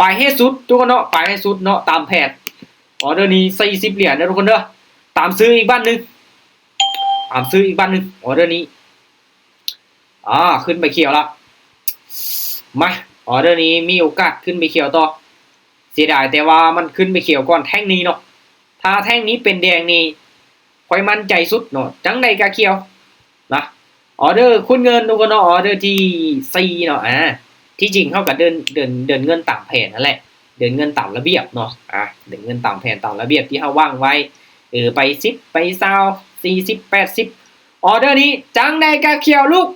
ປາຍໃຫ້ສຸດທຸກຄົນເນາະ ປາຍໃຫ້ສຸດເນາະ ຕາມແຜນ. ອໍເດີນີ້ສີ່ສິບຫຼຽນເດີທຸກຄົນເດີ. ຕາມຊື້ອີກບາດໜຶ່ງ ຕາມຊື້ອີກບາດໜຶ່ງ ອໍເດີນີ້. ອາ ຂຶ້ນໄປຂຽວລະ. ມາ ອໍເດີນີ້ມີໂອກາດຂຶ້ນໄປຂຽວຕໍ່. ເສຍດາຍແຕ່ວ່າມັນຂຶ້ນໄປຂຽວກ່ອນແທ່ງນີ້ເນາະ. ຖ້າແທ່ງນີ້ເປັນແດງນີ້ ຂ້ອຍໝັ້ນໃຈສຸດເນາະ ຈັ່ງໃດກະຂຽວນະ. ອໍເດີຄູນເງິນທຸກຄົນເນາະ ອໍເດີທີສີ່ເນາະ. ອາ ທີ່ຈິງເຮົາກະເດີນ ເດີນ ເດີນເງິນຕາມແຜນຫັ້ນແຫຼະ ເດີນເງິນຕາມລະບຽບເນາະ. ອາ ເດີນເງິນຕາມແຜນຕາມລະບຽບທີ່ເຮົາວາງໄວ້ ເອີ ໄປສິບ ໄປຊາວ ສີ່ສິບ ແປດສິບ. ອໍເດີນີ້ຈັ່ງໃດກະຂຽວລຸກ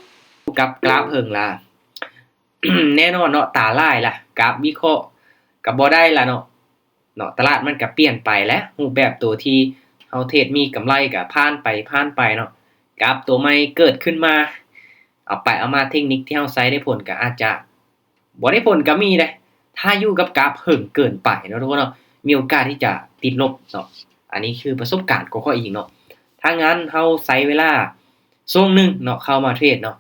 ກັບກຣາຟເຫິງລະ ແນ່ນອນເນາະ ຕາລາຍລະ ກາບວິເຄາະກະບໍ່ໄດ້ລະເນາະ. ເນາະ ຕະຫຼາດມັນກະປ່ຽນໄປແຫຼະ ຮູບແບບໂຕທີ່ເຮົາເທຣດມີກຳໄລກະຜ່ານໄປ ຜ່ານໄປເນາະ. ກາບໂຕໃໝ່ເກີດຂຶ້ນມາ ເອົາໄປເອົາມາເທັກນິກທີ່ເຮົາໃຊ້ໄດ້ຜົນກະອາດຈະບໍ່ໄດ້ຜົນກະມີເດ້. ຖ້າຢູ່ກັບກາບເຫິງເກີນໄປເນາະທຸກຄົນເນາະ ມີໂອກາດທີ່ຈະຕິດລົບເນາະ. ອັນນີ້ຄືປະສົບການຂອງຂ້ອຍເອງເນາະ. ຖ້າງນັ້ນເຮົາໃຊ້ເວລາຊ່ວງໜຶ່ງເນາະ ເຂົ້າມາເທຣດເນາະ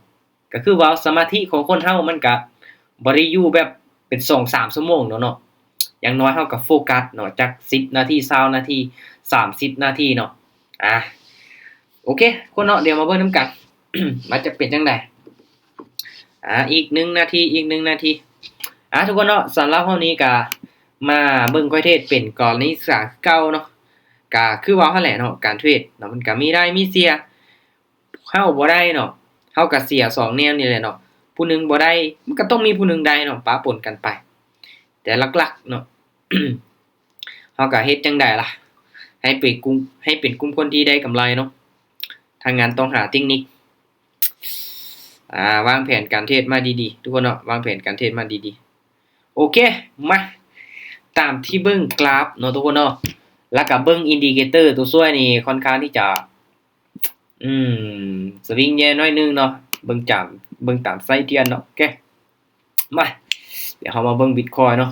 ກະຄືວ່າສະມາທິຂອງຄົນເຮົາມັນກະບໍ່ໄດ້ຢູ່ແບບເປັນສອງສາມຊົ່ວໂມງດອກເນາະ. ຢ່າງໜ້ອຍເຮົາກະໂຟກັສເນາະ ຈັກສິບນາທີ ຊາວນາທີ ສາມສິບນາທີເນາະ. ອາ ໂອເຄທຸກຄົນເນາະ ດຽວມາເບິ່ງນຳກັນ ວ່າຈະເປັນຈັ່ງໃດ. ອາ ອີກໜຶ່ງນາທີ ອີກໜຶ່ງນາທີ. ອາ ທຸກຄົນເນາະ ສຳລັບຮອບນີ້ກະມາເບິ່ງຂ້ອຍເທຣດເປັນກໍລະນີສຶກສາຄືເກົ່າເນາະ. ກະຄືເວົ້າຫັ້ນແຫຼະເນາະ ການເທຣດເນາະ ມັນກະມີໄດ້ມີເສຍ. ເຮົາບໍ່ໄດ້ເນາະ ເຮົາກະເສຍສອງແນວນີ້ແຫຼະເນາະ. ຜູ້ໜຶ່ງບໍ່ໄດ້ ມັນກະຕ້ອງມີຜູ້ໜຶ່ງໄດ້ເນາະ ປະປົນກັນໄປ. ແຕ່ຫຼັກໆເນາະ ເຮົາກະເຮັດຈັ່ງໃດລະ ໃຫ້ເປັນກຸ່ມ ໃຫ້ເປັນກຸ່ມຄົນທີ່ໄດ້ກຳໄລເນາະ. ທາງງານຕ້ອງຫາເຕັກນິກ ອາ ວາງແຜນການເທຣດມາດີໆ ທຸກຄົນເນາະ ວາງແຜນການເທຣດມາດີໆ. ໂອເຄ ມາ ຕາມທີ່ເບິ່ງກຣາຟເນາະທຸກຄົນເນາະ ແລ້ວກະເບິ່ງອິນດິເຄເຕີຕົວຊ່ວຍນີ້ ຂ້ອນຂ້າງທີ່ຈະ ອືມ ສະວິງແຍ່ໜ້ອຍໜຶ່ງເນາະ. ເບິ່ງຈາກ ເບິ່ງຕາມໄສ້ທຽນເນາະ. ໂອເຄ ມາ ດຽວເຮົາມາເບິ່ງບິດຄອຍເນາະ.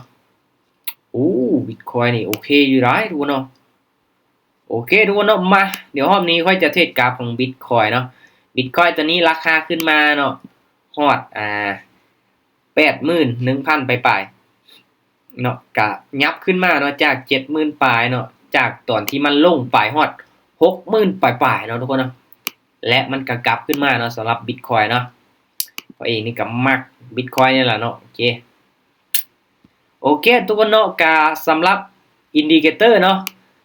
ໂອ້ ບິດຄອຍນີ້ໂອເຄຢູ່ໄດ໋ທຸກຄົນເນາະ. ໂອເຄທຸກຄົນເນາະ ມາ ດຽວຮອບນີ້ຂ້ອຍຈະເທຣດກາຟຂອງບິດຄອຍເນາະ. ບິດຄອຍໂຕນີ້ລາຄາຂຶ້ນມາເນາະ ຮອດ ອາ ແປດໝື່ນໜຶ່ງພັນປາຍໆເນາະ ກະຫຍັບຂຶ້ນມາເນາະ ຈາກເຈັດໝື່ນປາຍເນາະ ຈາກຕອນທີ່ມັນລົງໄປຮອດຫົກໝື່ນປາຍໆເນາະທຸກຄົນເນາະ. ແລະມັນກະກັບຂຶ້ນມາເນາະ ສຳລັບບິດຄອຍເນາະ. ຂ້ອຍເອງນີ້ກະມັກບິດຄອຍນີ້ລະເນາະ. ໂອເຄ ໂອເຄທຸກຄົນເນາະ ກະສຳລັບອິນດິເຄເຕີເນາະ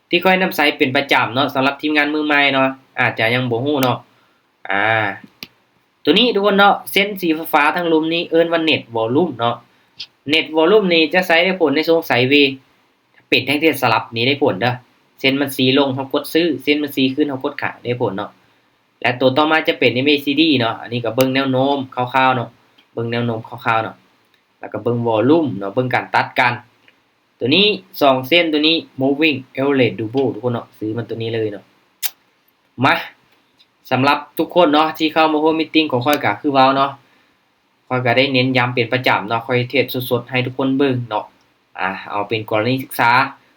ທີ່ຂ້ອຍນຳໃຊ້ເປັນປະຈຳເນາະ ສຳລັບທີມງານມືໃໝ່ເນາະ ອາດຈະຍັງບໍ່ຮູ້ເນາະ. ອາ ໂຕນີ້ທຸກຄົນເນາະ ເສັ້ນສີຟ້າໆທາງລຸ່ມນີ້ເອີ້ນວ່າເນັດວໍລຸ່ມເນາະ. ເນັດວໍລຸ່ມນີ້ຈະໃຊ້ໄດ້ຜົນໃນຊ່ວງໄຊເວ ເປັນແທ່ງທຽນສະຫຼັບນີ້ໄດ້ຜົນເດີ. ເສັ້ນມັນຊີ້ລົງເຮົາກົດຊື້ ເສັ້ນມັນຊີ້ຂຶ້ນເຮົາກົດຂາຍໄດ້ຜົນເນາະ. ແລະໂຕຕໍ່ມາຈະເປັນເອັມເອຊີດີເນາະ ອັນນີ້ກະເບິ່ງແນວໂນ້ມຄ່າວໆເນາະ ເບິ່ງແນວໂນ້ມຄ່າວໆເນາະ. ແລ້ວກະເບິ່ງວໍລຸ່ມເນາະ ເບິ່ງການຕັດກັນ. ໂຕນີ້ສອງເສັ້ນ ໂຕນີ້ moving average double ທຸກຄົນເນາະ ຊື້ມັນໂຕນີ້ເລີຍເນາະ. ມາ ສຳລັບທຸກຄົນເນາະ ທີ່ເຂົ້າມາຮ່ວມມີດຕິງຂອງຂ້ອຍກະຄືເວົ້າເນາະ ຂ້ອຍກະໄດ້ເນັ້ນຢ້ຳເປັນປະຈຳເນາະ ຂ້ອຍເທດສົດໆໃຫ້ທຸກຄົນເບິ່ງເນາະ. ອາ ເອົາເປັນກໍລະນີສຶກສາ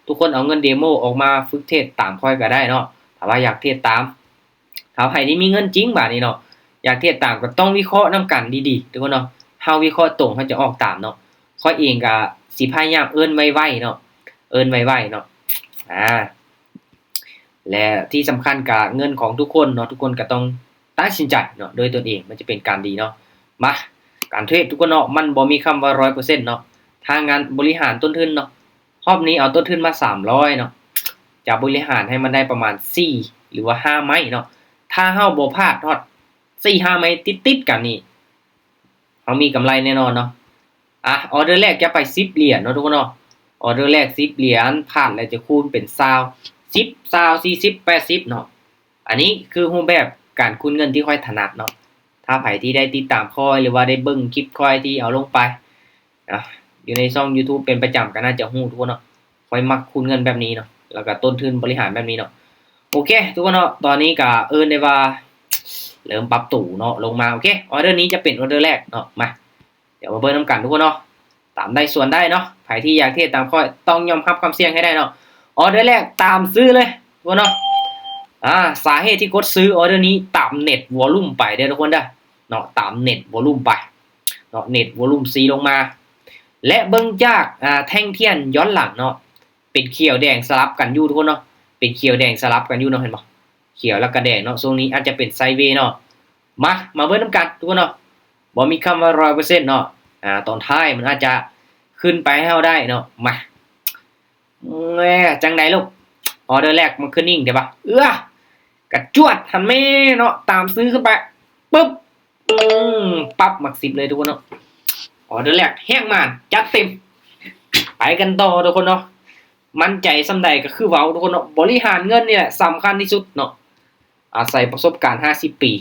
ທຸກຄົນເອົາເງິນເດໂມອອກມາຝຶກເທດຕາມຂ້ອຍກະໄດ້ເນາະ ຖ້າວ່າຢາກເທດຕາມ. ຖ້າໃຜທີ່ມີເງິນຈິງບາດນີ້ເນາະ ຢາກເທດຕາມກະຕ້ອງວິເຄາະນຳກັນດີໆ ທຸກຄົນເນາະ. ເຮົາວິເຄາະຕົງເຮົາຈະອອກຕາມເນາະ. ຂ້ອຍເອງກະຊິພະຍາຍາມເອີ້ນໄວໆເນາະ ເອີ້ນໄວໆເນາະ. ອາ ແລະທີ່ສຳຄັນກະເງິນຂອງທຸກຄົນເນາະ ທຸກຄົນກະຕ້ອງຕັດສິນໃຈເນາະ ດ້ວຍຕົນເອງ ມັນຈະເປັນການດີເນາະ. ມາ ການເທຣດທຸກຄົນເນາະ ມັນບໍ່ມີຄຳວ່າຮ້ອຍເປີເຊັນເນາະ. ທາງງານບໍລິຫານຕົ້ນທຶນເນາະ ຮອບນີ້ເອົາຕົ້ນທຶນມາສາມຮ້ອຍເນາະ ຈະບໍລິຫານໃຫ້ມັນໄດ້ປະມານສີ່ ຫຼືວ່າຫ້າໄມ້ເນາະ. ຖ້າເຮົາບໍ່ພາດຮອດສີ່ຫ້າໄມ້ຕິດໆກັນນີ້ ເຮົາມີກຳໄລແນ່ນອນເນາະ. ອາ ອໍເດີແລກຈະໄປສິບຫຼຽນເນາະທຸກຄົນເນາະ. ອໍເດີແລກສິບຫຼຽນ ພາດແລ້ວຈະຄູນເປັນຊາວ ສິບ ຊາວ ສີ່ສິບ ແປດສິບເນາະ. ອັນນີ້ຄືຮູບແບບການຄູນເງິນທີ່ຂ້ອຍຖະໜັດເນາະ. ຖ້າໃຜທີ່ໄດ້ຕິດຕາມຂ້ອຍ ຫຼືວ່າໄດ້ເບິ່ງຄລິບຂ້ອຍທີ່ເອົາລົງໄປ ອາ ຢູ່ໃນຊ່ອງຢູທູບເປັນປະຈຳກະໜ້າຈະຮູ້ທຸກຄົນເນາະ. ຂ້ອຍມັກຄູນເງິນແບບນີ້ເນາະ ແລ້ວກະຕົ້ນທຶນບໍລິຫານແບບນີ້ເນາະ. ໂອເຄທຸກຄົນເນາະ ຕອນນີ້ກະເອີ້ນໄດ້ວ່າເລີ່ມປັບໂຕເນາະ ລົງມາ. ໂອເຄ ອໍເດີນີ້ຈະເປັນອໍເດີແລກເນາະ. ມາ ດຽວມາເບິ່ງນຳກັນທຸກຄົນເນາະ ຕາມໄດ້ສ່ວນໄດ້ເນາະ. ໃຜທີ່ຢາກເທດຕາມຂ້ອຍຕ້ອງຍອມຮັບຄວາມສ່ຽງໃຫ້ໄດ້ເນາະ. ອໍເດີແລກຕາມຊື້ເລີຍທຸກຄົນເນາະ. ອາ ສາເຫດທີ່ກົດຊື້ອໍເດີນີ້ຕາມເນັດວໍລຸ່ມໄປເດີທຸກຄົນເດີເນາະ ຕາມເນັດວໍລຸ່ມໄປເນາະ. ເນັດວໍລຸ່ມຊີ້ລົງມາ ແລະ ເບິ່ງຈາກ ອ່າ ແທ່ງທຽນຍ້ອນຫຼັງເນາະ ເປັນຂຽວແດງສະຫຼັບກັນຢູ່ທຸກຄົນເນາະ ເປັນຂຽວແດງສະຫຼັບກັນຢູ່ເນາະ ເຫັນບໍ່? ຂຽວແລ້ວກະແດງເນາະ ຊ່ວງນີ້ອາດຈະເປັນໄຊເວເນາະ. ມາ ມາເບິ່ງນຳກັນທຸກຄົນເນາະ ບໍ່ມີຄຳວ່າຮ້ອຍເປີເຊັນເນາະ ອ່າ ຕອນທ້າຍມັນອາດຈະຂຶ້ນໄປໃຫ້ເຮົາໄດ້ເນາະ. ມາ ແໝ່ ຈັ່ງໃດລູກ ອອເດີແລກມັນຄືນິ່ງແທ້ວະ ເອື້ອ ກະຈວດຫັ້ນແມ່ເນາະ ຕາມຊື້ຂຶ້ນໄປ ປຶບ ອືມ ປັບ ຫຼັກສິບເລີຍທຸກຄົນເນາະ ອອເດີແລກແຮງມາ ຈັດເຕັມ ໄປກັນຕໍ່ທຸກຄົນເນາະ ໝັ້ນໃຈສ່ຳໃດກະຄືເວົ້າທຸກຄົນເນາະ ບໍລິຫານເງິນນີ້ແຫຼະສຳຄັນທີ່ສຸດເນາະ ອາໄສປະສົບການຫ້າສິບປີ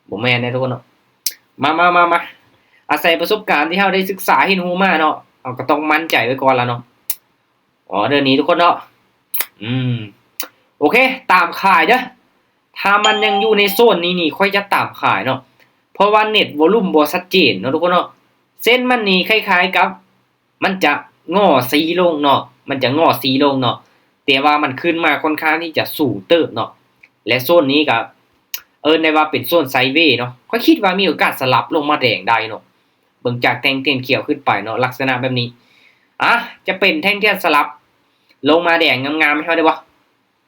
ບໍ່ແມ່ນເດ້ທຸກຄົນເນາະ ມາ ມາ ມາ ມາ ອາໄສປະສົບການທີ່ເຮົາໄດ້ສຶກສາຮຽນຮູ້ມາເນາະ ເຮົາກະຕ້ອງໝັ້ນໃຈໄວ້ກ່ອນລະເນາະ. ອໍເດີນີ້ທຸກຄົນເນາະ ອືມ ໂອເຄ ຕາມຂາຍເດີ ຖ້າມັນຍັງຢູ່ໃນໂຊນນີ້ນີ້ ຂ້ອຍຈະຕາມຂາຍເນາະ ເພາະວ່າເນັດວອລຸມບໍ່ຊັດເຈນເນາະທຸກຄົນເນາະ ເສັ້ນມັນນີ້ຄ້າຍໆກັບ ມັນຈະຫງໍ່ຊີ້ລົງເນາະ ມັນຈະຫງໍ້ຊີ້ລົງເນາະ ແຕ່ວ່າມັນຂຶ້ນມາຄ່ອນຂ້າງທີ່ຈະສູງເຕີບເນາະ ແລະ ໂຊນນີ້ກະເອີ້ນໄດ້ວ່າເປັນໂຊນໄຊເວເນາະ ຂ້ອຍຄິດວ່າມີໂອກາດສະຫຼັບລົງມາແດງໄດ້ເນາະ ເບິ່ງຈາກແທ່ງທຽນຂຽວຂຶ້ນໄປເນາະ ລັກສະນະແບບນີ້ ອາ ຈະເປັນແທ່ງທຽນສະຫຼັບລົງມາແດງງາມໆໃຫ້ເຮົາໄດ້ບໍ່?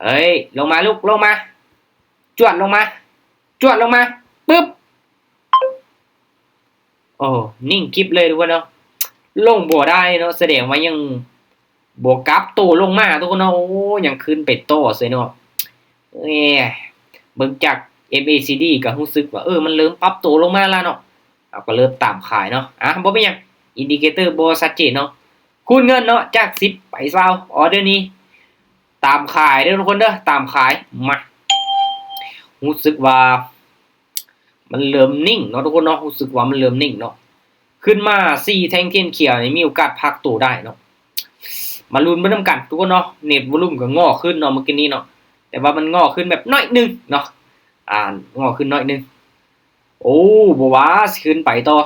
ເອີຍ ລົງມາລູກ ລົງມາ ຈວດລົງມາ ຈວດລົງມາ ປຶບ ໂອ້ ນິ່ງກິບເລີຍທຸກຄົນເນາະ ລົງບໍ່ໄດ້ເນາະ ສະແດງວ່າຍັງບໍ່ກັບໂຕລົງມາທຸກຄົນເນາະ ໂອ້ ຍັງຂຶ້ນໄປຕໍ່ເສີຍເນາະ ເອີ ເບິ່ງຈາກ ເອັມເອຊີດີ ກະຮູ້ສຶກວ່າ ເອີ ມັນເລີ່ມປັບໂຕລົງມາລະເນາະ ເຮົາກະເລີ່ມຕາມຂາຍເນາະ ອາ ບໍ່ເປັນຫຍັງ ອິນດິເຄເຕີບໍ່ຊັດເຈນເນາະ ຄູນເງິນເນາະ ຈາກສິບໄປຊາວ ອອເດີນີ້ ຕາມຂາຍເດີທຸກຄົນເດີ ຕາມຂາຍ ມາ ຮູ້ສຶກວ່າ ມັນເລີ່ມນິ່ງເນາະທຸກຄົນເນາະ ຮູ້ສຶກວ່າມັນເລີ່ມນິ່ງເນາະ ຂຶ້ນມາສີ່ແທ່ງທຽນຂຽວນີ້ມີໂອກາດພັກໂຕໄດ້ເນາະ ມາລຸ້ນເບິ່ງນຳກັນທຸກຄົນເນາະ ເນັດວອລຸມກະຫງໍ້ຂຶ້ນເນາະ ມື້ກີ້ນີ້ເນາະ ແຕ່ວ່າມັນຫງໍ້ຂຶ້ນແບບໜ້ອຍໜຶ່ງເນາະ ອາ ຫງໍ້ຂຶ້ນໜ້ອຍໜຶ່ງ ໂອ້ ບໍ່ວ່າຊິຂຶ້ນໄປຕໍ່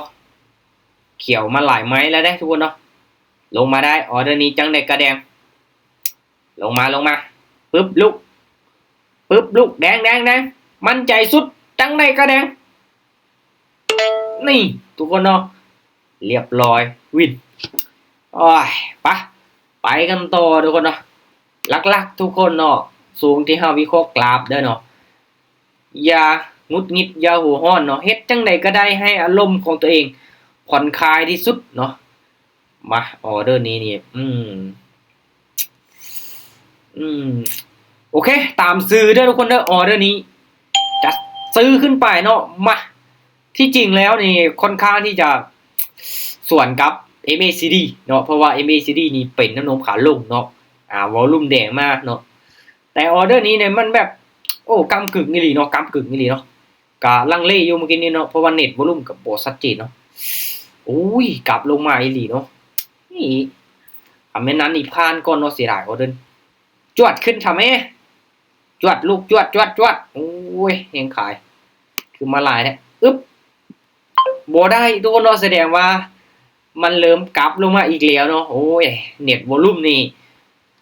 ຂຽວມາຫຼາຍໄມ້ແລ້ວເດ້ທຸກຄົນເນາະ ລົງມາໄດ້ ອອເດີນີ້ຈັ່ງໃດກະແດງ ລົງມາ ລົງມາ ປຶບ ລຸກ ປຶບ ລຸກ ແດງ ແດງ ແດງ ໝັ້ນໃຈສຸດ ຈັ່ງໃດກະແດງ ນີ້ ທຸກຄົນເນາະ ລຽບຮ້ອຍ ວິນ ໂອ້ຍ ປະ ໄປກັນຕໍ່ທຸກຄົນເນາະ ຫຼັກໆທຸກຄົນເນາະ ຊ່ວງທີ່ເຮົາວິເຄາະກຣາຟເດີເນາະ ຢ່າຫງຸດຫງິດ ຢ່າຫົວຮ້ອນເນາະ ເຮັດຈັ່ງໃດກະໄດ້ໃຫ້ອາລົມຂອງຕົວເອງຜ່ອນຄາຍທີ່ສຸດເນາະ ມາ ອອເດີນີ້ນີ້ ອືມ ອືມ ໂອເຄ ຕາມຊື້ເດີທຸກຄົນເດີ ອອເດີນີ້ ຈະຊື້ຂຶ້ນໄປເນາະ ມາ ທີ່ຈິງແລ້ວນີ້ຄ່ອນຂ້າງທີ່ຈະສວນກັບ ເອັມເອຊີດີ ເນາະ ເພາະວ່າ ເອັມເອຊີດີ ນີ້ເປັນແນວໂນ້ມຂາລົງເນາະ ອາ ວອລຸມແດງມາເນາະ ແຕ່ອອເດີນີ້ນີ້ມັນແບບ ໂອ້ ກ້ຳກຶ່ງອີ່ຫຼີເນາະ ກ້ຳກຶ່ງອີ່ຫຼີເນາະ ກະລັງເລຢູ່ມື້ກີ້ນີ້ເນາະ ເພາະວ່າເນັດວອລຸມກະບໍ່ຊັດເຈນເນາະ ໂອ້ຍ ກັບລົງມາອີ່ຫຼີເນາະ ນີ້ ຄັນແມ່ນນັ້ນນີ້ຜ່ານກ່ອນເນາະ ເສຍດາຍອອເດີ ຈວດຂຶ້ນທຳແມ່ ຈວດລູກ ຈວດ ຈວດ ຈວດ ໂອ້ຍ ແຮງຂາຍ ຄືມາຫຼາຍແທ້ ອຶບ ບໍ່ໄດ້ທຸກຄົນເນາະ ສະແດງວ່າມັນເລີ່ມກັບລົງມາອີກແລ້ວເນາະ ໂອ້ຍ ເນັດວອລຸມນີ້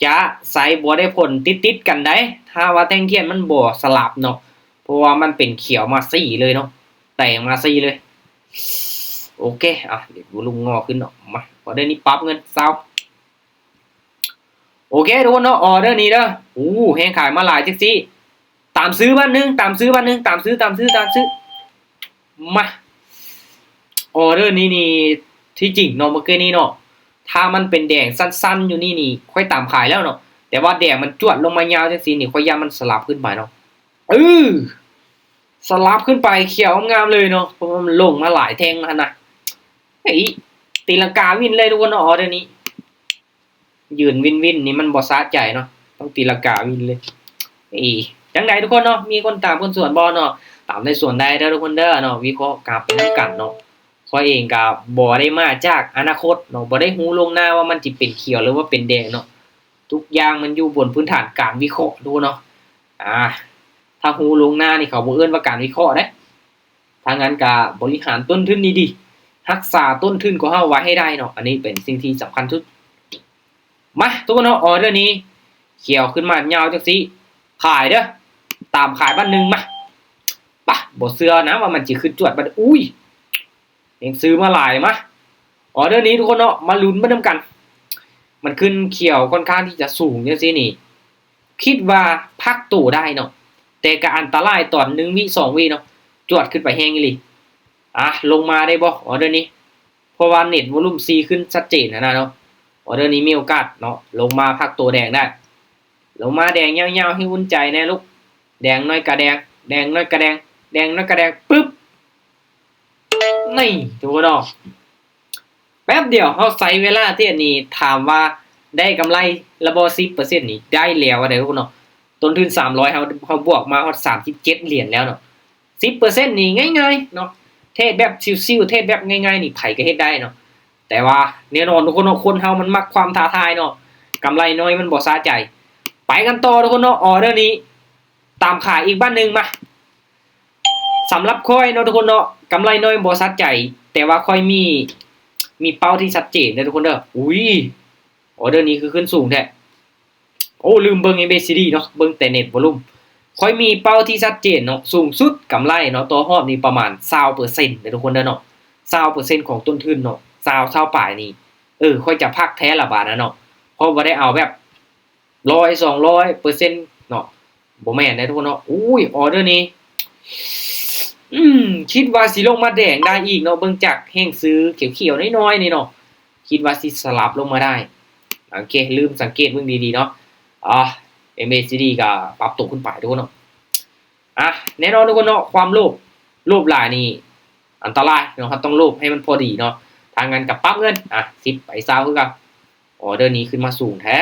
ຈະໃຊ້ບໍ່ໄດ້ຜົນຕິດໆກັນໃດ໋ ຖ້າວ່າແທ່ງທຽນມັນບໍ່ສະຫຼັບເນາະ ເພາະວ່າມັນເປັນຂຽວມາຊີ້ເລີຍເນາະ ແຕກມາຊີ້ເລີຍ ໂອເຄ ອ່ະ ວອລຸມງໍຂຶ້ນເນາະ ມາ ອອເດີນີ້ປັບເງິນຊາວ ໂອເຄທຸກຄົນເນາະ ອອເດີນີ້ເດີ ໂອ້ ແຮງຂາຍມາຫຼາຍຈັກຊີ້ ຕາມຊື້ບາດໜຶ່ງ ຕາມຊື້ບາດໜຶ່ງ ຕາມຊື້ ຕາມຊື້ ຕາມຊື້ ມາ ອອເດີນີ້ນີ້ ທີ່ຈິງເນາະ ມື້ກີ້ນີ້ເນາະ ຖ້າມັນເປັນແດງສັ້ນໆຢູ່ນີ້ນີ້ ຂ້ອຍຕາມຂາຍແລ້ວເນາະ ແຕ່ວ່າແດງມັນຈວດລົງມາຍາວຈັ່ງຊີ້ນີ້ ຂ້ອຍຢ້ານມັນສະຫຼັບຂຶ້ນໄປເນາະ ເອີ ສະຫຼັບຂຶ້ນໄປຂຽວງາມເລີຍເນາະ ເພາະວ່າມັນລົງມາຫຼາຍແທ່ງແລ້ວຫັ້ນນະ ເອີຍ ຕີລັງກາວິນເລີຍທຸກຄົນເນາະ ອອເດີນີ້ ຢືນວິນໆນີ້ມັນບໍ່ສະໃຈເນາະ ຕ້ອງຕີລັງກາວິນເລີຍ ເອີ ຈັ່ງໃດທຸກຄົນເນາະ ມີຄົນຕາມຄົນສວນບໍ່ເນາະ ຕາມໃນສວນໄດ້ເດີທຸກຄົນເດີເນາະ ວິເຄາະກາບໄປນຳກັນເນາະ ຂ້ອຍເອງກະບໍ່ໄດ້ມາຈາກອະນາຄົດເນາະ ບໍ່ໄດ້ຮູ້ລ່ວງໜ້າວ່າມັນຊິເປັນຂຽວ ຫຼືວ່າເປັນແດງເນາະ ທຸກຢ່າງມັນຢູ່ບົນພື້ນຖານການວິເຄາະທຸກຄົນເນາະ ອາ ຖ້າຮູ້ລ່ວງໜ້ານີ້ເຂົາບໍ່ເອີ້ນວ່າການວິເຄາະເດ້ ຖ້າຊັ້ນກະບໍລິຫານຕົ້ນທຶນດີໆ ຮັກສາຕົ້ນທຶນຂອງເຮົາໄວ້ໃຫ້ໄດ້ເນາະ ອັນນີ້ເປັນສິ່ງທີ່ສຳຄັນສຸດ ມາ ທຸກຄົນເນາະ ອອເດີນີ້ ຂຽວຂຶ້ນມາຍາວຈັ່ງຊີ້ ຂາຍເດີ ຕາມຂາຍບາດໜຶ່ງ ມາ ປະ ບໍ່ເຊື່ອນະວ່າມັນຊິຂຶ້ນຈວດບາດ ອຸ້ຍ ແຮງຊື້ມາຫຼາຍ ມາ ອອເດີນີ້ທຸກຄົນເນາະ ມາລຸ້ນໄປນຳກັນ. ມັນຂຶ້ນຂຽວຄ່ອນຂ້າງທີ່ຈະສູງຈັ່ງຊີ້ນີ້ ຄິດວ່າພັກໂຕໄດ້ເນາະ ແຕ່ກໍອັນຕະລາຍຕອນໜຶ່ງວິສອງວິເນາະ ຈວດຂຶ້ນໄປແຮງອີ່ຫຼີ. ອ່ະ ລົງມາໄດ້ບໍ່ ອອເດີນີ້? ເພາະວ່າເນັດວອລຸມສີ່ຂຶ້ນຊັດເຈນຫັ້ນນະເນາະ. ອອເດີນີ້ມີໂອກາດເນາະ ລົງມາພັກໂຕແດງໄດ້. ລົງມາແດງຍາວໆ ໃຫ້ອຸ່ນໃຈແດ່ລູກ. ແດງໜ້ອຍກະແດງ ແດງໜ້ອຍກະແດງ ແດງໜ້ອຍກະແດງ ປຶບ ນີ້ ທຸກຄົນເນາະ. ແປັບດຽວເຮົາໃຊ້ເວລາເທຣດນີ້ ຖາມວ່າໄດ້ກຳໄລລະບໍ່ ສິບເປີເຊັນນີ້ ໄດ້ແລ້ວເດ້ທຸກຄົນເນາະ. ຕົ້ນທຶນສາມຮ້ອຍ ເຮົາ ເຮົາບວກມາຮອດສາມສິບເຈັດຫຼຽນແລ້ວເນາະ. ສິບເປີເຊັນນີ້ງ່າຍໆເນາະ ເທຣດແບບຊິວໆ ເທຣດແບບງ່າຍໆນີ້ ໃຜກໍເຮັດໄດ້ເນາະ. ແຕ່ວ່າແນ່ນອນທຸກຄົນເນາະ ຄົນເຮົາມັນມັກຄວາມທ້າທາຍເນາະ ກຳໄລນ້ອຍມັນບໍ່ສະໃຈ. ໄປກັນຕໍ່ທຸກຄົນເນາະ ອອເດີນີ້ຕາມຂາຍອີກບາດໜຶ່ງມາ. ສຳລັບຂ້ອຍເນາະທຸກຄົນເນາະ ກຳໄລນ້ອຍບໍ່ສະໃຈ ແຕ່ວ່າຂ້ອຍມີ ມີເປົ້າທີ່ຊັດເຈນເດີທຸກຄົນເດີ. ອຸ້ຍ ອອເດີນີ້ຄືຂຶ້ນສູງແທ້. ໂອ້ ລືມເບິ່ງ ເອັມ ເອ ຊີ ດີ ເນາະ ເບິ່ງແຕ່ເນັດວອລຸມ. ຂ້ອຍມີເປົ້າທີ່ຊັດເຈນເນາະ ສູງສຸດກຳໄລເນາະ ຕໍ່ຮອບນີ້ປະມານຊາວເປີເຊັນເດີທຸກຄົນເດີເນາະ. ຊາວເປີເຊັນຂອງຕົ້ນທຶນເນາະ ຊາວ ຊາວປາຍນີ້. ເອີ ຂ້ອຍຈະພັກແທ້ລະບາດນະເນາະ ເພາະບໍ່ໄດ້ເອົາແບບ ຮ້ອຍ ສອງຮ້ອຍເປີເຊັນເນາະ ບໍ່ແມ່ນເດ້ທຸກຄົນເນາະ. ອຸ້ຍ ອອເດີນີ້ ອືມ ຄິດວ່າຊິລົງມາແດງໄດ້ອີກເນາະ ເບິ່ງຈາກແຮງຊື້ຂຽວໆນ້ອຍໆນີ້ເນາະ ຄິດວ່າຊິສະຫຼັບລົງມາໄດ້. ໂອເຄ ລືມສັງເກດເບິ່ງດີໆເນາະ. ອ່າ ເອັມ ເອ ຊີ ດີ ກໍປັບໂຕຂຶ້ນໄປທຸກຄົນເນາະ. ອ່ະ ແນ່ນອນທຸກຄົນເນາະ ຄວາມໂລບ ໂລບຫຼາຍນີ້ອັນຕະລາຍເນາະ ເຮົາຕ້ອງໂລບໃຫ້ມັນພໍດີເນາະ. ທາງນັ້ນກໍປັບເງິນ ອ່ະ ສິບໄປຊາວຄືເກົ່າ. ອອເດີນີ້ຂຶ້ນມາສູງແທ້.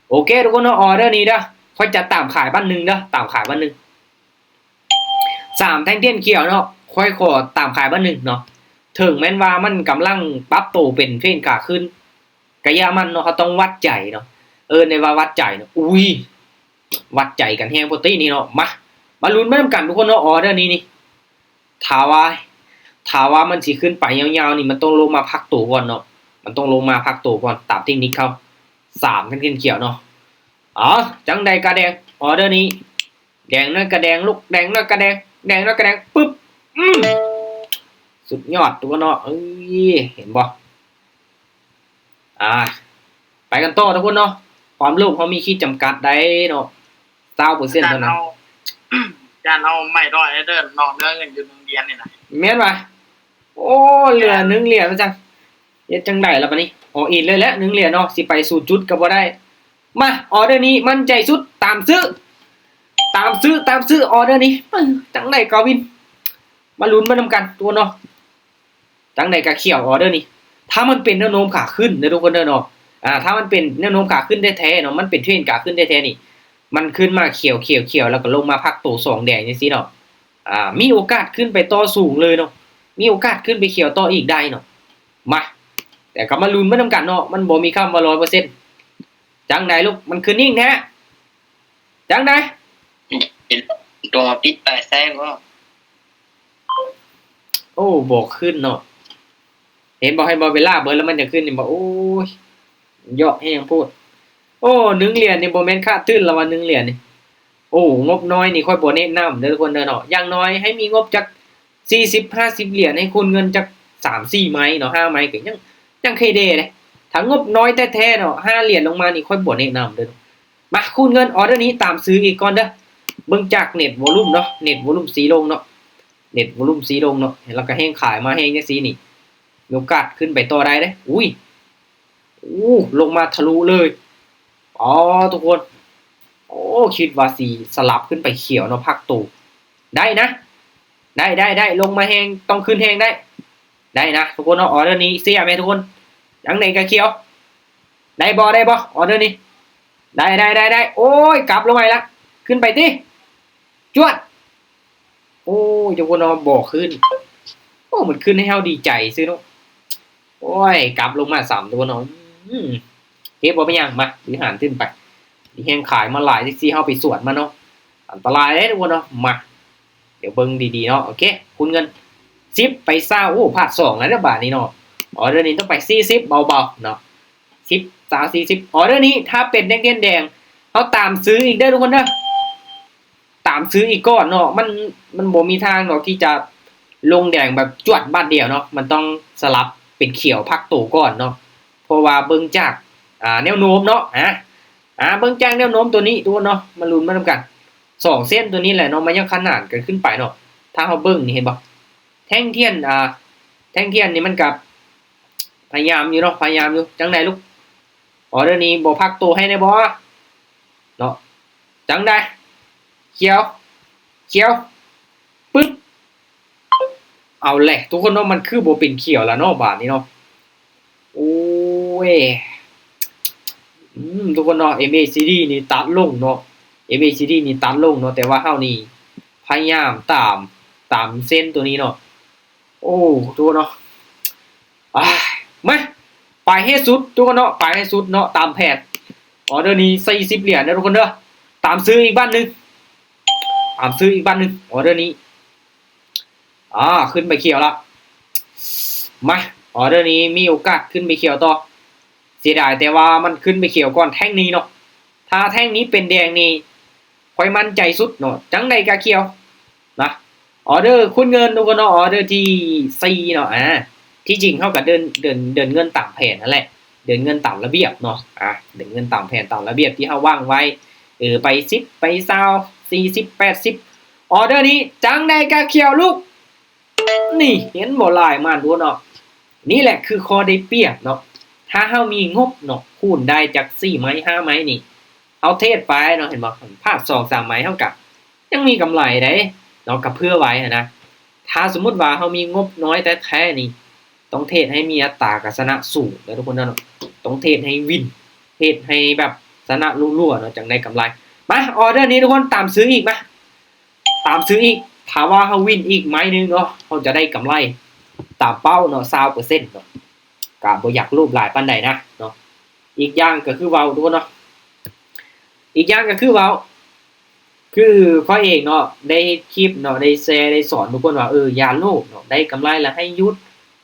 ໂອເຄທຸກຄົນເນາະ ອອເດີນີ້ເດີ ຂ້ອຍຈະຕາມຂາຍບາດໜຶ່ງເດີ ຕາມຂາຍບາດໜຶ່ງ. ສາມແທ່ງທຽນຂຽວເນາະ ຂ້ອຍຂໍຕາມຂາຍບາດໜຶ່ງເນາະ. ເຖິງແມ່ນວ່າມັນກຳລັງປັບໂຕເປັນເທຣນຂາຂຶ້ນ ກະຢ່າມັນເນາະ ເຮົາຕ້ອງວັດໃຈເນາະ ເອີ້ນໄດ້ວ່າວັດໃຈເນາະ. ອຸ້ຍ ວັດໃຈກັນແຮງໂພດຕິນີ້ເນາະ. ມາ ມາລຸ້ນໄປນຳກັນທຸກຄົນເນາະ ອອເດີນີ້ນີ້ ຖ້າວ່າ ຖ້າວ່າມັນຊິຂຶ້ນໄປຍາວໆນີ້ ມັນຕ້ອງລົງມາພັກໂຕກ່ອນເນາະ ມັນຕ້ອງລົງມາພັກໂຕກ່ອນ ຕາມເຕັກນິກເຂົາ. ສາມແທ່ງທຽນຂຽວເນາະ. ເອົາ ຈັ່ງໃດກະແດງ ອອເດີນີ້ ແດງໜ້ອຍກະແດງລູກ ແດງໜ້ອຍກະແດງ ແດງໜ້ອຍກະແດງ ປຶບ ອືມ ສຸດຍອດຕົວເນາະ. ເອີຍ ເຫັນບໍ່? ອ່າ ໄປກັນຕໍ່ທຸກຄົນເນາະ ຄວາມໂລບເຮົາມີຂີດຈຳກັດໄດ໋ເນາະ ຊາວເປີເຊັນເທົ່ານັ້ນ. ຢ້ານເຮົາໄມ້ຮ້ອຍເດີ ນ້ອງເຫຼືອເງິນຢູ່ໜຶ່ງຫຼຽນນີ້ນະ. ແມ່ນຫວາ? ໂອ້ ເຫຼືອໜຶ່ງຫຼຽນວ່າຊັ້ນ ເຮັດຈັ່ງໃດລະບາດນີ້? ອໍອິນເລີຍແຫຼະ ໜຶ່ງຫຼຽນເນາະ ຊິໄປສູນຈຸດກໍບໍ່ໄດ້. ມາ ອອເດີນີ້ໝັ້ນໃຈສຸດ ຕາມຊື້ ຕາມຊື້ ຕາມຊື້ ອອເດີນີ້. ເອີ ຈັ່ງໃດກາວິນ ມາລຸ້ນໄປນຳກັນທຸກຄົນເນາະ. ຈັ່ງໃດກະຂຽວ ອອເດີນີ້ ຖ້າມັນເປັນແນວໂນ້ມຂາຂຶ້ນເດີທຸກຄົນເດີເນາະ. ອ່າ ຖ້າມັນເປັນແນວໂນ້ມຂາຂຶ້ນແທ້ໆເນາະ ມັນເປັນເທຣນຂາຂຶ້ນແທ້ໆນີ້ ມັນຂຶ້ນມາຂຽວໆໆ ແລ້ວກໍລົງມາພັກໂຕສອງແດງຈັ່ງຊີ້ເນາະ. ອ່າ ມີໂອກາດຂຶ້ນໄປຕໍ່ສູງເລີຍເນາະ ມີໂອກາດຂຶ້ນໄປຂຽວຕໍ່ອີກໄດ້ເນາະ. ມາ ແຕ່ກໍມາລຸ້ນໄປນຳກັນເນາະ ມັນບໍ່ມີຄຳວ່າຮ້ອຍເປີເຊັນ. ຈັ່ງໃດລູກ ມັນຂຶ້ນນິ່ງແທ້ ຈັ່ງໃດ? ໂຕປິດປາຍໄຊບໍ່? ໂອ້ ບໍ່ຂຶ້ນເນາະ. ເຫັນບໍ່ ເຫັນບໍ່ ເວລາເບີດແລ້ວມັນຈະຂຶ້ນ ເຫັນບໍ່? ໂອ້ຍ ເຍາະແຮງໂພດ. ໂອ້ ໜຶ່ງຫຼຽນນີ້ບໍ່ແມ່ນຂາດທຶນລະວ່າ ໜຶ່ງຫຼຽນນີ້. ໂອ້ ງົບນ້ອຍນີ້ຂ້ອຍບໍ່ແນະນຳເດີທຸກຄົນເດີເນາະ. ຢ່າງໜ້ອຍໃຫ້ມີງົບຈັກສີ່ສິບ ຫ້າສິບຫຼຽນ ໃຫ້ຄູນເງິນຈັກສາມສີ່ໄມ້ເນາະ ຫ້າໄມ້ກໍຍັງ ຍັງໂອເຄເດ້. ຖ້າງົບນ້ອຍແທ້ໆເນາະ ຫ້າຫຼຽນລົງມານີ້ຂ້ອຍບໍ່ແນະນຳເດີ. ມາ ຄູນເງິນ ອອເດີນີ້ຕາມຊື້ອີກກ່ອນເດີ. ເບິ່ງຈາກເນັດວອລຸມເນາະ ເນັດວອລຸມຊີ້ລົງເນາະ ເນັດວອລຸມຊີ້ລົງເນາະ ແລ້ວກໍແຮງຂາຍມາແຮງຈັ່ງຊີ້ນີ້ ມີໂອກາດຂຶ້ນໄປຕໍ່ໄດ້ເດ້. ອຸ້ຍ ໂອ້ ລົງມາທະລຸເລີຍ. ອໍ ທຸກຄົນ ໂອ້ ຄິດວ່າຊິສະຫຼັບຂຶ້ນໄປຂຽວເນາະ ພັກໂຕ. ໄດ້ນະ ໄດ້ ໄດ້ ໄດ້ ລົງມາແຮງ ຕ້ອງຂຶ້ນແຮງໄດ້ ໄດ້ນະທຸກຄົນເນາະ. ອອເດີນີ້ເຊຍແມ່ນທຸກຄົນ ຈັ່ງໃດກະຂຽວ. ໄດ້ບໍ່ ໄດ້ບໍ່ ອອເດີນີ້? ໄດ້ ໄດ້ ໄດ້ ໄດ້. ໂອ້ຍ ກັບລົງໄປລະ ຂຶ້ນໄປຕິ ຈວດ. ໂອ້ຍ ທຸກຄົນເນາະ ບໍ່ຂຶ້ນ. ໂອ້ ມັນຂຶ້ນໃຫ້ເຮົາດີໃຈຊື່ເນາະ. ໂອ້ຍ ກັບລົງມາຊ້ຳ ທຸກຄົນເນາະ. ອືມ ເຮັດບໍ່ເປັນຫຍັງ ມາ ບໍລິຫານທຶນໄປ. ມີແຮງຂາຍມາຫຼາຍ ຊິເຮົາໄປສວນມັນເນາະ ອັນຕະລາຍເດ້ທຸກຄົນເນາະ. ມາ ດຽວເບິ່ງດີໆເນາະ. ໂອເຄ ຄູນເງິນສິບໄປຊາວ ໂອ້ ພາດສອງແລ້ວເດ້ບາດນີ້ເນາະ. ອອເດີນີ້ຕ້ອງໄປສີ່ສິບເບົາໆເນາະ ສິບ ຊາວ ສີ່ສິບ. ອອເດີນີ້ຖ້າເປັນແດງ ແດງ ເຮົາຕາມຊື້ອີກເດີທຸກຄົນເດີ ຕາມຊື້ອີກກ່ອນເນາະ. ມັນ ມັນບໍ່ມີທາງດອກທີ່ຈະ ລົງແດງແບບຈວດບາດດຽວເນາະ, ມັນຕ້ອງສະຫຼັບເປັນຂຽວພັກໂຕກ່ອນເນາະ, ເພາະວ່າເບິ່ງຈາກ ອ່າ ແນວໂນ້ມເນາະ ອາ ອາ ເບິ່ງຈາກແນວໂນ້ມຕົວນີ້ທຸກຄົນເນາະ, ມາລຸ້ນມານຳກັນ. ສອງເສັ້ນຕົວນີ້ແຫຼະເນາະ ມັນຍັງຂະໜານກັນຂຶ້ນໄປເນາະ. ຖ້າເຮົາເບິ່ງນີ້ເຫັນບໍ່ ແທ່ງທຽນ ອ່າ ແທ່ງທຽນນີ້ມັນກະພະຍາຍາມຢູ່ເນາະ ພະຍາຍາມຢູ່. ຈັ່ງໃດລູກ? ອໍເດີນີ້ບໍ່ພັກໂຕໃຫ້ແດ່ບໍ່ເນາະ? ຈັ່ງໃດ? ຂຽວ ຂຽວ ປຶບ. ເອົາແຫຼະທຸກຄົນເນາະ, ມັນຄືບໍ່ເປັນຂຽວລະເນາະບາດນີ້ເນາະ. ໂອ້ຍ ອືມ ທຸກຄົນເນາະ ເອັມເອຊີດີນີ້ຕັດລົງເນາະ, ເອັມເອຊີດີນີ້ຕັດລົງເນາະ, ແຕ່ວ່າເຮົານີ້ພະຍາຍາມຕາມ ຕາມເສັ້ນຕົວນີ້ເນາະ. ໂອ້ ທຸກຄົນເນາະ ອາ ມາ ໄປໃຫ້ສຸດທຸກຄົນເນາະ, ໄປໃຫ້ສຸດເນາະ ຕາມແຜນ. ອໍເດີນີ້ສີ່ສິບຫຼຽນເດີທຸກຄົນເດີ. ຕາມຊື້ອີກບາດໜຶ່ງ ຕາມຊື້ອີກບາດໜຶ່ງ ອໍເດີນີ້. ອາ ຂຶ້ນໄປຂຽວລະ. ມາ ອໍເດີນີ້ມີໂອກາດຂຶ້ນໄປຂຽວຕໍ່. ເສຍດາຍແຕ່ວ່າມັນຂຶ້ນໄປຂຽວກ່ອນແທ່ງນີ້ເນາະ. ຖ້າແທ່ງນີ້ເປັນແດງນີ້ຂ້ອຍໝັ້ນໃຈສຸດເນາະ, ຈັ່ງໃດກະຂຽວນະ. ອໍເດີຄູນເງິນທຸກຄົນເນາະ, ອໍເດີທີສີ່ເນາະ. ອາ ທີ່ຈິງເຮົາກະເດີນ ເດີນ ເດີນເງິນຕາມແຜນຫັ້ນແຫຼະ, ເດີນເງິນຕາມລະບຽບເນາະ. ອາ ເດີນເງິນຕາມແຜນຕາມລະບຽບທີ່ເຮົາວາງໄວ້ ເອີ ໄປສິບ ໄປຊາວ ສີ່ສິບ ແປດສິບ. ອໍເດີນີ້ຈັ່ງໃດກະຂຽວລູກ. ນີ້ເຫັນບໍ່ ຫຼາຍມັນພຸ້ນເນາະ. ນີ້ແຫຼະຄືຂໍ້ໄດ້ປຽບເນາະ, ຖ້າເຮົາມີງົບເນາະ ຄູນໄດ້ຈັກສີ່ໄມ້ຫ້າໄມ້ນີ້ ເຮົາເທຣດໄປເນາະ ເຫັນບໍ່? ພາດສອງສາມໄມ້ເຮົາກະຍັງມີກຳໄລໄດ໋ເນາະ, ກະເຜື່ອໄວ້ຫັ້ນນະ. ຖ້າສົມມຸດວ່າເຮົາມີງົບນ້ອຍແທ້ໆນີ້ ຕ້ອງເທຣດໃຫ້ມີອັດຕາການຊະນະສູງເດີທຸກຄົນເດີເນາະ, ຕ້ອງເທຣດໃຫ້ວິນ ເທຣດໃຫ້ແບບຊະນະລົວໆເນາະ ຈັ່ງໄດ້ກຳໄລ. ມາ ອໍເດີນີ້ທຸກຄົນ ຕາມຊື້ອີກ ມາ ຕາມຊື້ອີກ. ຖ້າວ່າເຮົາວິນອີກໄມ້ໜຶ່ງເນາະ ເຮົາຈະໄດ້ກຳໄລຕາມເປົ້າເນາະ ຊາວເປີເຊັນເນາະ, ກະບໍ່ຢາກໂລບຫຼາຍປານໃດນະເນາະ. ອີກຢ່າງກະຄືເວົ້າທຸກຄົນເນາະ, ອີກຢ່າງກະຄືເວົ້າ ຄືຂ້ອຍເອງເນາະ ໄດ້ເຮັດຄລິບເນາະ ໄດ້ແຊ ໄດ້ສອນທຸກຄົນວ່າ ເອີ ຢ່າໂລບເນາະ, ໄດ້ກຳໄລລະໃຫ້ຢຸດ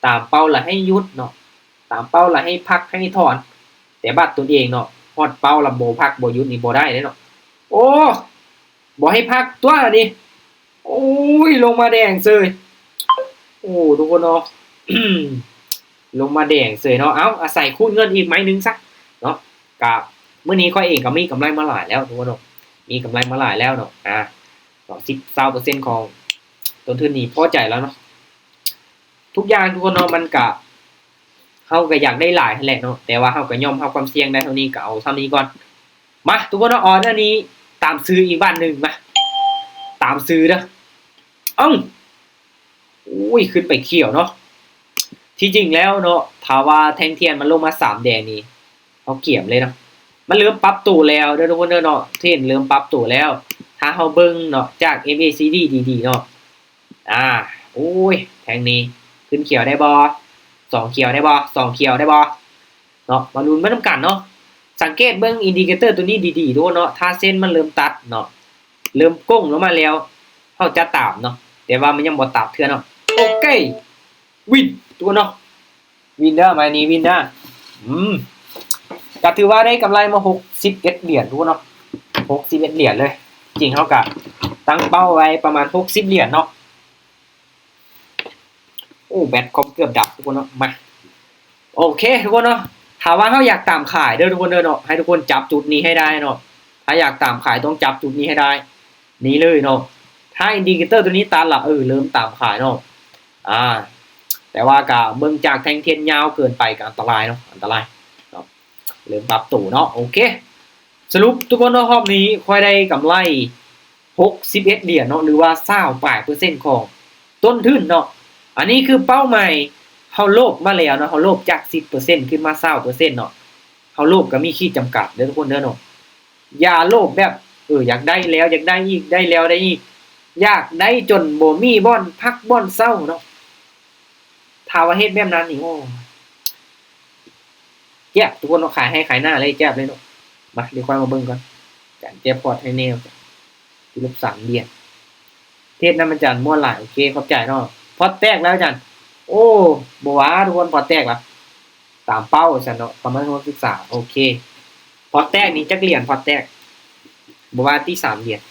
ຕາມເປົ້າລະໃຫ້ຢຸດເນາະ, ຕາມເປົ້າລະໃຫ້ພັກໃຫ້ຖອນ. ແຕ່ບາດຕົນເອງເນາະ ຮອດເປົ້າລະບໍ່ພັກບໍ່ຢຸດນີ້ບໍ່ໄດ້ເດ້ເນາະ. ໂອ້ ບໍ່ໃຫ້ພັກຕົວະນີ້. ໂອ້ຍ ລົງມາແດງເສີຍ. ໂອ້ ທຸກຄົນເນາະ ລົງມາແດງເສີຍເນາະ. ເອົ້າ ອາໄສຄູນເງິນອີກໄມ້ໜຶ່ງຊະເນາະ. ກະມື້ນີ້ຂ້ອຍເອງກະມີກຳໄລມາຫຼາຍແລ້ວທຸກຄົນເນາະ, ມີກຳໄລມາຫຼາຍແລ້ວເນາະ. ອາ ສິບ ຊາວເປີເຊັນຂອງຕົ້ນທຶນນີ້ພໍໃຈແລ້ວເນາະ. ທຸກຢ່າງທຸກຄົນເນາະ ມັນກະ ເຮົາກະຢາກໄດ້ຫຼາຍຫັ້ນແຫຼະເນາະ, ແຕ່ວ່າເຮົາກະຍອມຮັບຄວາມສ່ຽງໄດ້ເທົ່ານີ້ ກະເອົາສ່ຳນີ້ກ່ອນ. ມາ ທຸກຄົນເນາະ, ອໍເດີນີ້ຕາມຊື້ອີກບາດໜຶ່ງ. ມາ ຕາມຊື້ເດີ. ເອົ້າ ໂອ້ຍ ຂຶ້ນໄປຂຽວເນາະ. ທີ່ຈິງແລ້ວເນາະ ຖ້າວ່າແທ່ງທຽນມັນລົງມາສາມແດງນີ້ ເຮົາກຽມເລີຍເນາະ. ມັນເລີ່ມປັບໂຕແລ້ວເດີທຸກຄົນເດີເນາະ, ເທຣນເລີ່ມປັບໂຕແລ້ວ. ຖ້າເຮົາເບິ່ງເນາະ ຈາກເອັມເອຊີດີດີໆເນາະ ອາ ໂອ້ຍ ແທ່ງນີ້ຂຶ້ນຂຽວໄດ້ບໍ່? ສອງຂຽວໄດ້ບໍ່? ສອງຂຽວໄດ້ບໍ່? ເນາະ ມາລຸ້ນໄປນຳກັນເນາະ. ສັງເກດເບິ່ງອິນດິເຄເຕີຕົວນີ້ດີໆ ທຸກຄົນເນາະ, ຖ້າເສັ້ນມັນເລີ່ມຕັດເນາະ ເລີ່ມໂກ່ງລົງມາແລ້ວ ເຮົາຈະຕາມເນາະ, ແຕ່ວ່າມັນຍັງບໍ່ຕັດເທື່ອເນາະ. ໂອເຄ ວິນ ທຸກຄົນເນາະ, ວິນເດີ ໄມ້ນີ້ວິນເດີ. ອືມ ກະຖືວ່າໄດ້ກຳໄລມາຫົກສິບເອັດຫຼຽນ ທຸກຄົນເນາະ, ຫົກສິບເອັດຫຼຽນເລີຍ. ຈິງເຮົາກະຕັ້ງເປົ້າໄວ້ປະມານຫົກສິບຫຼຽນເນາະ. ໂອ້ ແບັດຄອມເກືອບດັບທຸກຄົນເນາະ. ມາ ໂອເຄທຸກຄົນເນາະ, ຖ້າວ່າເຮົາຢາກຕາມຂາຍເດີທຸກຄົນເດີເນາະ, ໃຫ້ທຸກຄົນຈັບຈຸດນີ້ໃຫ້ໄດ້ເນາະ. ຖ້າຢາກຕາມຂາຍຕ້ອງຈັບຈຸດນີ້ໃຫ້ໄດ້. ນີ້ເລີຍເນາະ, ຖ້າອິນດິເຄເຕີຕົວນີ້ຕັດລະ ເອີ ເລີ່ມຕາມຂາຍເນາະ. ອາ ແຕ່ວ່າກະເບິ່ງຈາກແທ່ງທຽນຍາວເກີນໄປກະອັນຕະລາຍເນາະ, ອັນຕະລາຍເນາະ. ເລີ່ມປັບໂຕເນາະ. ໂອເຄ ສະຫຼຸບທຸກຄົນເນາະ, ຮອບນີ້ຂ້ອຍໄດ້ກຳໄລຫົກສິບເອັດຫຼຽນເນາະ ຫຼືວ່າຊາວປາຍເປີເຊັນຂອງຕົ້ນທຶນເນາະ. ອັນນີ້ຄືເປົ້າໝາຍ ເຮົາໂລບມາແລ້ວເນາະ, ເຮົາໂລບຈາກສິບເປີເຊັນຂຶ້ນມາຊາວເປີເຊັນເນາະ. ເຮົາໂລບກະມີຂີດຈຳກັດເດີທຸກຄົນເດີເນາະ. ຢ່າໂລບແບບ ເອີ ຢາກໄດ້ແລ້ວຢາກໄດ້ອີກ ໄດ້ແລ້ວໄດ້ອີກ, ຢາກໄດ້ຈົນບໍ່ມີບ່ອນພັກບ່ອນເຊົາເນາະ. ຖ້າວ່າເຮັດແບບນັ້ນນີ້ ໂອ້ ແຈບທຸກຄົນເນາະ, ຂາຍໃຫ້ຂາຍໜ້າເລີຍ ແຈບເລີຍເນາະ. ມາ ດຽວຂ້ອຍມາເບິ່ງກ່ອນ ການແຈກພອດໃຫ້ແນ່ ທີ່ລົບສາມຫຼຽນ. ເທດນຳອາຈານມ່ວນຫຼາຍ. ໂອເຄ ຂອບໃຈເນາະ. ພອດແຕກແລ້ວອາຈານ. ໂອ້ ບໍ່ວ່າທຸກຄົນ ພອດແຕກລະ ຕາມເປົ້າວ່າຊັ້ນເນາະ, ປະມານຫົກສິບສາມ. ໂອເຄ ພອດແຕກນີ້ຈັກຫຼຽນ? ພອດແຕກ ບໍ່ວ່າຕິ ສາມຫຼຽນ.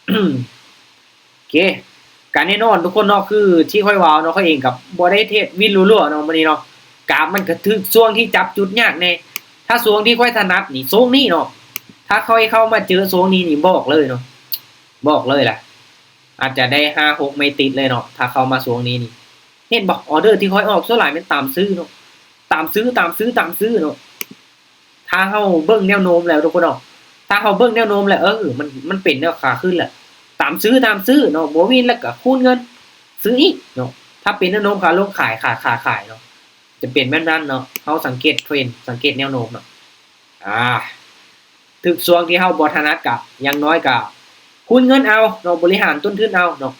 ໂອເຄ ກະແນ່ນອນທຸກຄົນເນາະ ຄືທີ່ຂ້ອຍເວົ້າເນາະ ຂ້ອຍເອງກໍບໍ່ໄດ້ເທຣດວິນລົວໆເນາະ ມື້ນີ້ເນາະ ກາບມັນກໍຖືກຊ່ວງທີ່ຈັບຈຸດຍາກແດ່. ຖ້າຊ່ວງທີ່ຂ້ອຍຖະໜັດນີ້ ຊ່ວງນີ້ເນາະ ຖ້າຂ້ອຍເຂົ້າມາເຈີຊ່ວງນີ້ນີ້ ບອກເລີຍເນາະ ບອກເລີຍລະ ອາດຈະໄດ້ຫ້າຫົກໄມ້ຕິດເລີຍເນາະ ຖ້າເຂົ້າມາຊ່ວງນີ້ນີ້. ເຫັນບໍ່ ອອເດີທີ່ຂ້ອຍອອກສ່ວນຫຼາຍແມ່ນຕາມຊື້ເນາະ ຕາມຊື້ ຕາມຊື້ ຕາມຊື້ເນາະ. ຖ້າເຮົາເບິ່ງແນວໂນ້ມແລ້ວທຸກຄົນເນາະ ຖ້າເຮົາເບິ່ງແນວໂນ້ມແລ້ວ ເອີ ມັນ ມັນເປັນແນວຂາຂຶ້ນແຫຼະ ຕາມຊື້ ຕາມຊື້ເນາະ ບໍ່ວິນແລ້ວກໍຄູນເງິນ ຊື້ອີກເນາະ. ຖ້າເປັນແນວໂນ້ມຂາລົງ ຂາຍ ຂາຍ ຂາຍ ຂາຍເນາະ ຈະເປັນແບບນັ້ນເນາະ. ເຮົາສັງເກດເທຣນ ສັງເກດແນວໂນ້ມເນາະ ອາ ຖືກຊ່ວງທີ່ເຮົາບໍ່ຖະໜັດກະ ຢ່າງໜ້ອຍກະຄູນເງິນເອົາເນາະ ບໍລິຫານຕົ້ນທຶນເອົາເນາະ.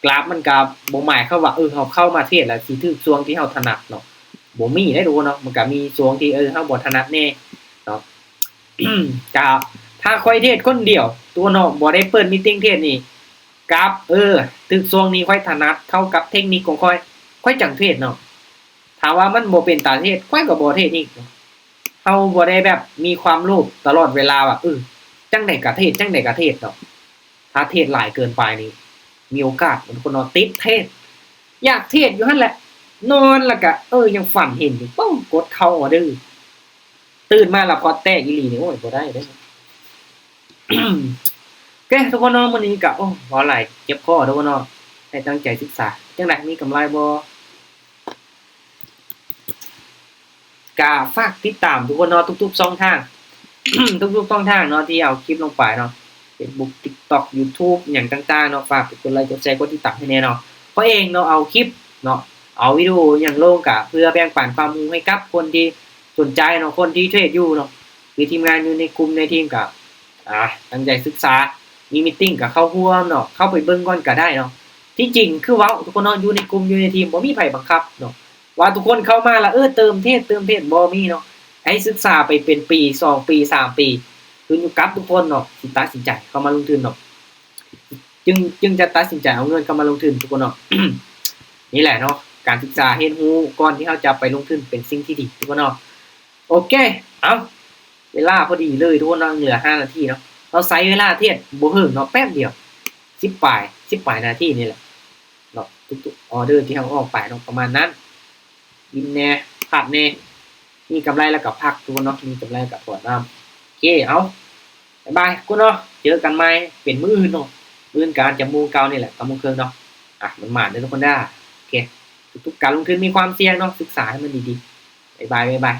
ກຣາຟມັນກະບໍ່ໝາຍຄວາມວ່າ ເອີ ເຮົາເຂົ້າມາເທຣດແລ້ວຊິຖືກຊ່ວງທີ່ເຮົາຖະໜັດເນາະ ບໍ່ມີເດ້ທຸກຄົນເນາະ. ມັນກະມີຊ່ວງທີ່ ເອີ ເຮົາບໍ່ຖະໜັດແດ່ເນາະ ກະຖ້າຂ້ອຍເທຣດຄົນດຽວ ຕົວເນາະ ບໍ່ໄດ້ເປີດມີດຕິງເທຣດນີ້ ກາບ ເອີ ຖືກຊ່ວງນີ້ຂ້ອຍຖະໜັດເທົ່າກັບເທັກນິກຂອງຂ້ອຍ ຂ້ອຍຈັ່ງເທຣດເນາະ. ຖ້າວ່າມັນບໍ່ເປັນຕາເທດ ຂ້ອຍກໍບໍ່ເທດອີກ. ເຮົາບໍ່ໄດ້ແບບມີຄວາມໂລບຕະຫຼອດເວລາວ່າ ເອີ ຈັ່ງໃດກໍເທດ ຈັ່ງໃດກໍເທດເນາະ. ຖ້າເທດຫຼາຍເກີນໄປນີ້ ມີໂອກາດ ຄົນເນາະ ຕິດເທດ ຢາກເທດຢູ່ຫັ້ນແຫຼະ ນອນແລ້ວກະ ເອີ ຍັງຝັນເຫັນຢູ່ ປຶ້ງ ກົດເຂົ້າອອເດີ ຕື່ນມາລະພອດແຕກອີ່ຫຼີນີ້ ໂອ້ຍ ບໍ່ໄດ້ເດ້. ໂອເຄ ທຸກຄົນເນາະ ມື້ນີ້ກະ ໂອ້ ເວົ້າຫຼາຍເຈັບຄໍທຸກຄົນເນາະ ໃຫ້ຕັ້ງໃຈສຶກສາ. ຈັ່ງໃດ ມີກຳໄລບໍ່? ກະຝາກຕິດຕາມທຸກຄົນເນາະ ທຸກໆຊ່ອງທາງ ທຸກໆຊ່ອງທາງເນາະ ທີ່ເອົາຄລິບລົງໄປເນາະ ເຟສບຸກ ຕິກຕັອກ ຢູທູບ ຫຍັງຕ່າງໆເນາະ. ຝາກກົດໄລ ກົດແຊ ກົດຕິດຕາມໃຫ້ແດ່ເນາະ. ເພາະເອງເນາະ ເອົາຄລິບເນາະ ເອົາວິດີໂອຫຍັງລົງກະເພື່ອແບ່ງປັນຄວາມຮູ້ໃຫ້ກັບຄົນທີ່ສົນໃຈເນາະ ຄົນທີ່ເທຣດຢູ່ເນາະ. ຄືທີມງານຢູ່ໃນກຸ່ມໃນທີມກະ ອ່າ ຕັ້ງໃຈສຶກສາ ມີມີດຕິງກໍເຂົ້າຮ່ວມເນາະ ເຂົ້າໄປເບິ່ງກ່ອນກໍໄດ້ເນາະ. ທີ່ຈິງຄືເວົ້າທຸກຄົນເນາະ ຢູ່ໃນກຸ່ມຢູ່ໃນທີມບໍ່ມີໃຜບັງຄັບເນາະ ວ່າທຸກຄົນເຂົ້າມາແລ້ວ ເອີ ເຕີມເທດ ເຕີມເທດ ບໍ່ມີເນາະ. ໃຫ້ສຶກສາໄປເປັນປີ ສອງປີ ສາມປີ ຂຶ້ນຢູ່ກັບທຸກຄົນເນາະ ຊິຕັດສິນໃຈເຂົ້າມາລົງທຶນເນາະ ຈຶ່ງ ຈຶ່ງຈະຕັດສິນໃຈເອົາເງິນເຂົ້າມາລົງທຶນທຸກຄົນເນາະ. ນີ້ແຫຼະເນາະ ການສຶກສາຮຽນຮູ້ກ່ອນທີ່ເຮົາຈະໄປລົງທຶນເປັນສິ່ງທີ່ດີທຸກຄົນເນາະ. ໂອເຄ ເອົາ ເວລາພໍດີເລີຍທຸກຄົນເນາະ ຍັງເຫຼືອຫ້ານາທີເນາະ. ເຮົາໃຊ້ເວລາເທດບໍ່ເຖິງເນາະ ແປັບດຽວ ສິບປາຍ ສິບປາຍນາທີນີ້ແຫຼະເນາະ. ທຸກໆອອເດີທີ່ເຮົາອອກໄປເນາະ ປະມານນັ້ນ ວິນແດ່ ພາດແດ່ ມີກຳໄລແລ້ວກໍພັກທຸກຄົນເນາະ ມີກຳໄລແລ້ວກໍຖອນນ້ຳ. ໂອເຄ ເອົາ ບາຍບາຍທຸກຄົນເນາະ ເຈີກັນໃໝ່ເປັນມື້ອື່ນເນາະ. ມື້ອື່ນກໍອາດຈະໂມງເກົ່ານີ້ແຫຼະ ເກົ້າໂມງເຄິ່ງເນາະ. ອ່ະ ໝານໆເດີທຸກຄົນເດີ. ໂອເຄ ທຸກໆການລົງທຶນມີຄວາມສ່ຽງເນາະ ສຶກສາໃຫ້ມັນດີໆ. ບາຍບາຍ ບາຍບາຍ.